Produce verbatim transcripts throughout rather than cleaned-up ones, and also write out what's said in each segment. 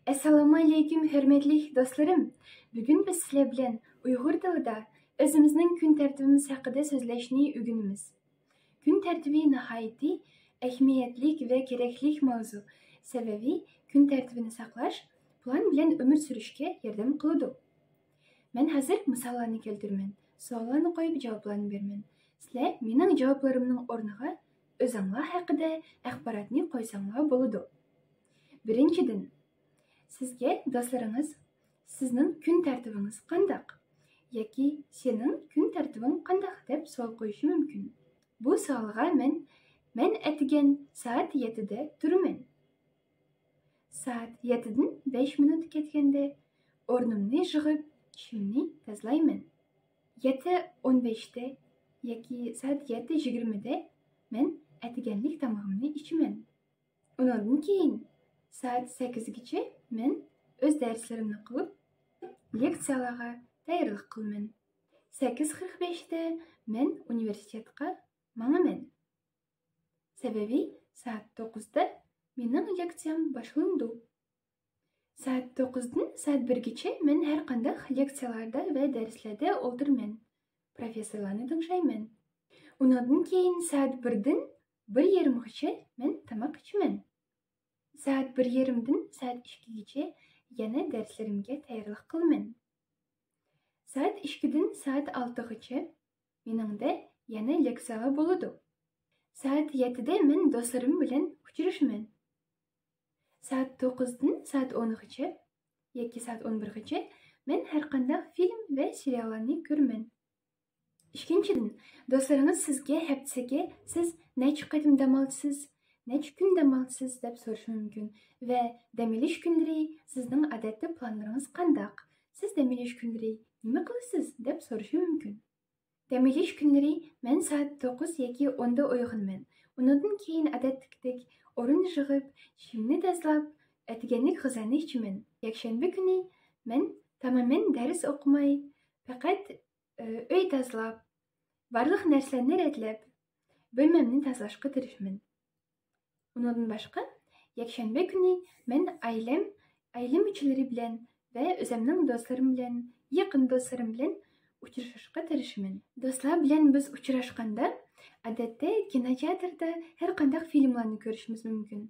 ئەسسالامۇئەلەيكۇم، ھۆرمەتلىك دوستلىرىم! بۈگۈن بىز سىلەر بىلەن ئۇيغۇر تىلىدا ئۆزىمىزنىڭ كۈن تەرتىپىمىز ھەققىدە سۆزلەشنى ئۆگىنىمىز. كۈن تەرتىپى ناھايىتى ئەھمىيەتلىك ۋە كېرەكلىك ماۋزۇ. سەۋەبى، كۈن تەرتىپىنى ساقلاش پىلان بىلەن ئۆمۈر سۈرۈشكە ياردەم قىلىدۇ. مەن ھازىر مىساللارنى كەلتۈرىمەن، سوئاللارنى قويۇپ جاۋابلارنى بېرىمەن. سىلەر مېنىڭ جاۋابلىرىمنىڭ ئورنىغا ئۆزۈڭلار ھەققىدە ئاخباراتنى قويساڭلار بولىدۇ. بىرىنچىدىن، سىزگە دوستلىرىڭىز «سىزنىڭ كۈن تەرتىپىڭىز قانداق؟» ياكى «سېنىڭ كۈن تەرتىپىڭ قانداق؟» دەپ سوئال قويۇشى مۇمكىن. بۇ سوئالغا مەن، مەن ئەتىگەن سائەت يەتتىدە تۇرىمەن. سائەت يەتتىدىن بەش مىنۇت كەتكەندە ئورنۇمنى يىغىپ، چىشىمنى تازىلايمەن. يەتتە ئون بەشتە ياكى سائەت يەتتە يىگىرمىدە مەن ئەتىگەنلىك تامىقىمنى ئىچىمەن. ئۇنىڭدىن كېيىن سائەت سەككىزگىچە مەن ئۆز دەرسلىرىمنى قىلىپ، لېكسىيەلەرگە تەييارلىق قىلىمەن. سەككىز قىرىق بەشتە مەن ئۇنىۋېرسىتېتقا ماڭىمەن. سەۋەبى، سائەت توققۇزدا مېنىڭ لېكسىيەم باشلىنىدۇ. سائەت توققۇزدىن سائەت بىرگىچە مەن ھەر قانداق لېكسىيەلەردە ۋە دەرسلەردە ئولتۇرىمەن، پروفېسسورلارنى تىڭشايمەن. ئۇنىڭدىن كېيىن سائەت بىردىن بىر يېرىمغىچە مەن تاماق ئىچىمەن. سائەت بىر يېرىمدىن سائەت ئىككىگىچە يەنە دەرسلىرىمگە تەييارلىق قىلىمەن. سائەت ئىككىدىن سائەت ئالتىغىچە مېنىڭدە يەنە لېكسىيەلەر بولىدۇ. سائەت يەتتىدە مەن دوستلىرىم بىلەن ئۇچرىشىمەن. سائەت توققۇزدىن سائەت ئونغىچە ياكى سائەت ئون بىرغىچە مەن ھەر قانداق فىلىم ۋە سېرىياللارنى كۆرىمەن. ئىككىنچىدىن، دوستلىرىڭىز سىزگە ھەپتىسىگە سىز نەچچە قېتىم دەم ئالىسىز، نەچچە كۈن دەم ئالىسىز دەپ سورىشى مۇمكىن ۋە دەم ئېلىش كۈنلىرى سىزنىڭ ئادەتتە پىلانلىرىڭىز قانداق؟ سىز دەم ئېلىش كۈنلىرى نېمە قىلىسىز؟ دەپ سورىشى مۇمكىن. دەم ئېلىش كۈنلىرى مەن سائەت توققۇز ياكى ئوندا ئويغىنىمەن. ئۇنىڭدىن كېيىن ئادەتتىكىدەك ئورۇن يىغىپ، چىشىمنى تازىلاپ، ئەتىگەنلىك غىزانى ئىچىمەن. يەكشەنبە كۈنى مەن تامامەن دەرس ئوقۇماي، پەقەت، ئۆي تازىلاپ، بارلىق نەرسىلەرنى رەتلەپ، بۆلمەمنى تازىلاشقا تىرىشىمەن. ئۇنىڭدىن باشقا، يەكشەنبە كۈنى مەن ئائىلەم، ئائىلە مۈشەلىرى بىلەن ۋە ئۆزۈمنىڭ دوستلىرىم بىلەن، يېقىن دوستلىرىم بىلەن ئۇچرىشىشقا تىرىشىمەن. دوستلار بىلەن بىز ئۇچراشقاندا، ئادەتتە كىنوتىياتىردا ھەر قانداق فىلىملارنى كۆرۈشىمىز مۇمكىن.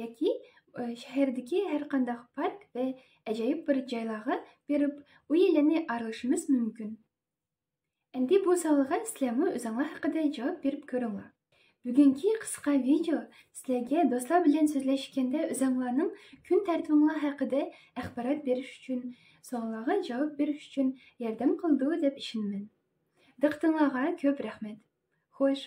ياكى، ئە، شەھەردىكى ھەر قانداق پارك ۋە ئەجايىپ بىر جايلارغا بېرىپ، ئۇ يەرلەرنى ئارىلىشىمىز مۇمكىن. ئەمدى بۇ سوئالغا سىلەرمۇ ئۆزۈڭلار ھەققىدە جاۋاب بېرىپ كۆرۈڭلار. بۈگۈنكى قىسقا ۋىدېئو سىلەرگە دوستلار بىلەن سۆزلەشكەندە ئۆزۈڭلارنىڭ كۈن تەرتىپىڭلار ھەققىدە ئاخبارات بېرىش ئۈچۈن، سوئاللارغا جاۋاب بېرىش ئۈچۈن ياردەم قىلىدۇ دەپ ئىشىنىمەن. دىققىتىڭلارغا كۆپ رەھمەت. خوش.